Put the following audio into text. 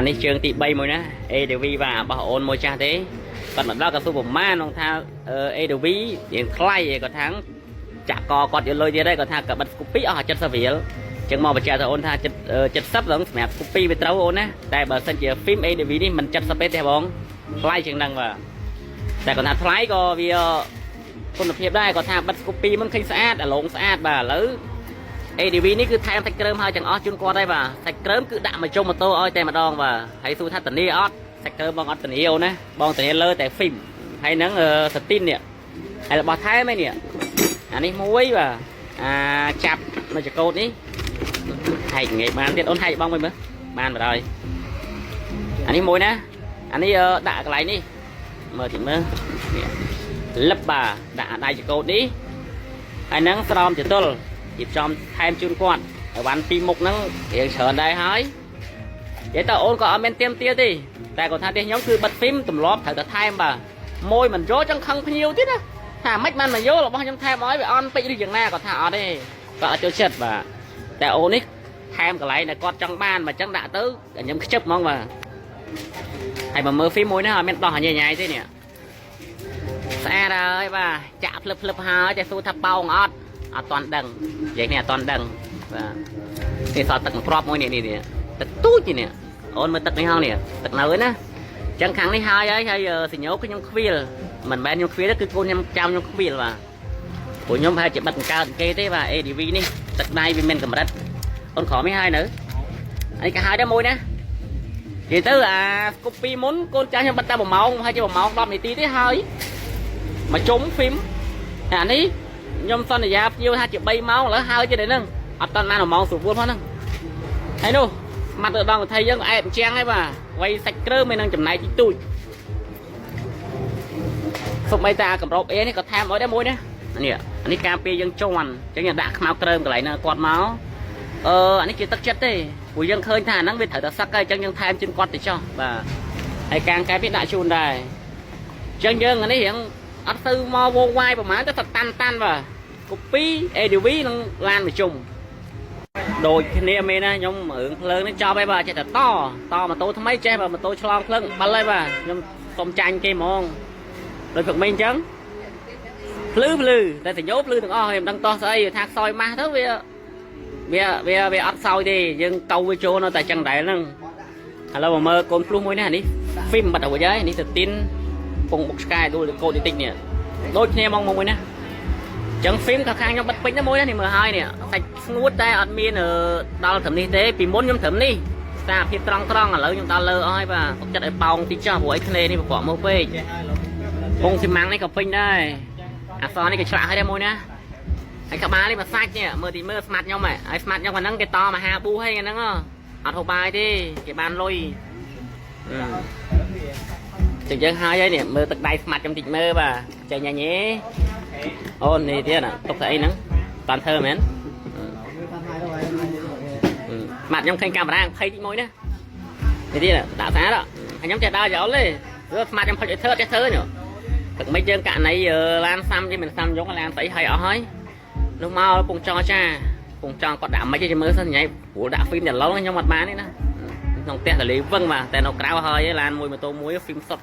នេះជើងទី3មួយណា ADV បាទរបស់អូនមួយចាស់ទេគាត់មកដល់ក៏សួរប្រមាណក្នុងថា ADV រៀងថ្លៃឯគាត់ថាចាក់កគាត់យកលុយទៀតហើយគាត់ថាក៏បិទ Scoopy អស់70រៀលចឹងមកបញ្ជាក់ទៅអូនថា70ដល់សម្រាប់ Scoopy វាត្រូវអូនណាតែបើសិនជា film ADV នេះមិន70ទេទេបងថ្លៃជាងហ្នឹងបាទតែគាត់ថាថ្លៃក៏វាគុណភាពដែរគាត់ថាបិទ Scoopy មិនឃើញស្អាតអាឡងស្អាតបាទឥឡូវ ADV នេះគឺថែមសាច់គ្រើមហើយទាំងអស់ជូនគាត់ហើយបាទសាច់គ្រើមគឺដាក់មកជុំម៉ូតូឲ្យតែម្ដងបាទហើយសួរថាតានីអត់សាច់គ្រើមបងអត់តានីអូនណាបងតានីលើតែ film ហើយហ្នឹងសទីននេះហើយរបស់ថែមឯនេះអានេះមួយបាទអាចាប់នៅចកោតនេះហែកងាយបានទៀតអូនហែកបងមួយមើលបានបណ្ដោយអានេះមួយណាអានេះដាក់កន្លែងនេះមើលតិចមើលនេះលឹបបាទដាក់អាដៃចកោតនេះហើយហ្នឹងស្រោមចតុល រៀបចំថែមជូនគាត់ឲ្យបានពីរមុខហ្នឹងរៀងច្រើនដែរហើយនិយាយទៅអូនក៏អត់មានទៀមទាទេតែគាត់ថាទេខ្ញុំគឺបិទ film ទម្លាប់ត្រូវតែថែមបាទមួយមិនយកចង់ខឹងភ្ញៀវទៀតណាថាមិនបានមកយករបស់ខ្ញុំថែមឲ្យវាអន់ពេកឬយ៉ាងណាគាត់ថាអត់ទេគាត់អត់ចូលចិត្តបាទតែអូននេះថែមកន្លែងដែលគាត់ចង់បានមកអញ្ចឹងដាក់ទៅខ្ញុំខ្ជិបហ្មងបាទហើយមកមើល film មួយនេះអត់មានដោះញ៉ៃញ៉ៃទេនេះស្អាតហើយបាទចាក់ភ្លឹបភ្លឹបហើយតែសួរថាប៉ោងអត់ អត់តន់ដឹងនិយាយនេះអត់តន់ដឹងបាទនេះសល់ទឹកមួយគ្រាប់មួយនេះនេះនេះទឹកទូចនេះអូនមើលទឹកនេះហងនេះទឹកនៅឯណាអញ្ចឹងខាងនេះហើយហើយហើយសញ្ញោគឺខ្ញុំខ្វៀលមិនមែនខ្ញុំខ្វៀលទេគឺកូនខ្ញុំចាំខ្ញុំខ្វៀលបាទព្រោះខ្ញុំប្រហែលជាបិទបង្កើតគេទេបាទ ADV នេះទឹកដៃវាមានកម្រិតអូនក្រមនេះហើយនៅអានេះក៏ហើយដែរមួយណានិយាយទៅអា copy មុនកូនចាស់ខ្ញុំបិទតែ1ម៉ោងហើយជា1ម៉ោង10នាទីទេហើយមកជុំ film អានេះ ខ្ញុំសន្យាភ្ញៀវថាជា3ម៉ោងឥឡូវហើយទៀតហ្នឹងអត់តាន់បាន1ម៉ោងស្រួលផងហ្នឹងហើយនោះស្មាត់ទៅដងវិថីយើងអែបជាងហើយបាទវៃសាច់គ្រើមនឹងចំណែកទីទូចសុំបីតាកម្របអេនេះក៏ថែមឲ្យដែរមួយណានេះអានេះការពារយើងជន់អញ្ចឹងយើងដាក់ខ្មៅគ្រើមកន្លែងហ្នឹងគាត់មកអឺអានេះជាទឹកចិត្តទេព្រោះយើងឃើញថាអាហ្នឹងវាត្រូវតែសឹកហើយអញ្ចឹងយើងថែមជូនគាត់ទៅចុះបាទហើយកាងកែបនេះដាក់ជូនដែរអញ្ចឹងយើងអានេះរៀងអត់ទៅមកវងវាយប្រហែលទៅតាន់តាន់បាទ copy ADV និងឡានប្រជុំដូចគ្នាមែនណាខ្ញុំរឿងភ្លើងនេះចប់ហើយបាទចេះតែតតម៉ូតូថ្មីចេះបាទម៉ូតូឆ្លងភ្លើងបិលហើយបាទខ្ញុំសុំចាញ់គេហ្មងដូចព្រឹកមិញអញ្ចឹងភ្លឺភ្លឺតែសញ្ញោភ្លឺទាំងអស់ខ្ញុំមិនដឹងតោះស្អីថាខ្សោយម៉ាស់ទៅវាវាវាវាអត់ខ្សោយទេយើងកៅវាចូលនៅតែចឹងដែរហ្នឹងឥឡូវមកមើលកូនភ្លោះមួយនេះអានេះ film បាត់រួចហើយនេះទៅទីនពងបុកឆ្កែដួលកោតតិចនេះដូចគ្នាហ្មងមួយណា ចឹង film ក៏ខាងខ្ញុំបិទពេញដែរមួយនេះមើលហើយនេះសាច់ស្ងួតតែអត់មានដល់ត្រឹមនេះទេពីមុនខ្ញុំត្រឹមនេះស្ថានភាពត្រង់ត្រង់ឥឡូវខ្ញុំដល់លើអស់ហើយបាទទុកចិត្តឲ្យប៉ោងតិចចុះព្រោះអីធ្នេនេះប្រកបមកពេកពងស៊ីម៉ាំងនេះក៏ពេញដែរអសនេះក៏ឆ្លាក់ហើយដែរមួយណាហើយក្បាលនេះមួយសាច់នេះមើលទីមើលស្មាត់ខ្ញុំហ៎ហើយស្មាត់ខ្ញុំអាហ្នឹងគេតមហាប៊ូហើយហ្នឹងអត់ហូបបាយទេគេបានលុយចឹងយើងហើយហើយនេះមើលទឹកដៃស្មាត់ខ្ញុំតិចមើលបាទចេញញ៉ាញ់ទេ អូននេះទៀតណាទុកតែអីហ្នឹងតាន់ធ្វើមែនម៉ាត់ខ្ញុំឃើញកាមេរ៉ាភ័យតិចមួយណានេះទៀតដាក់ស្អាតហើយខ្ញុំចេះដើរយោលទេព្រោះស្មាត់ខ្ញុំផុចឲ្យធ្វើអត់ចេះធ្វើញទឹកមិនយើងករណីឡានសាំយើងមិនសាំយកឡានស្អីហើយអស់ហើយនោះមកពងចចាពងចង់គាត់ដាក់មិនទេមើលសិនញ៉ៃព្រោះដាក់ film តែឡងខ្ញុំអត់បានទេណាក្នុងផ្ទះតលីវឹងបាទតែនៅក្រៅហើយឡានមួយម៉ូតូមួយ film សុត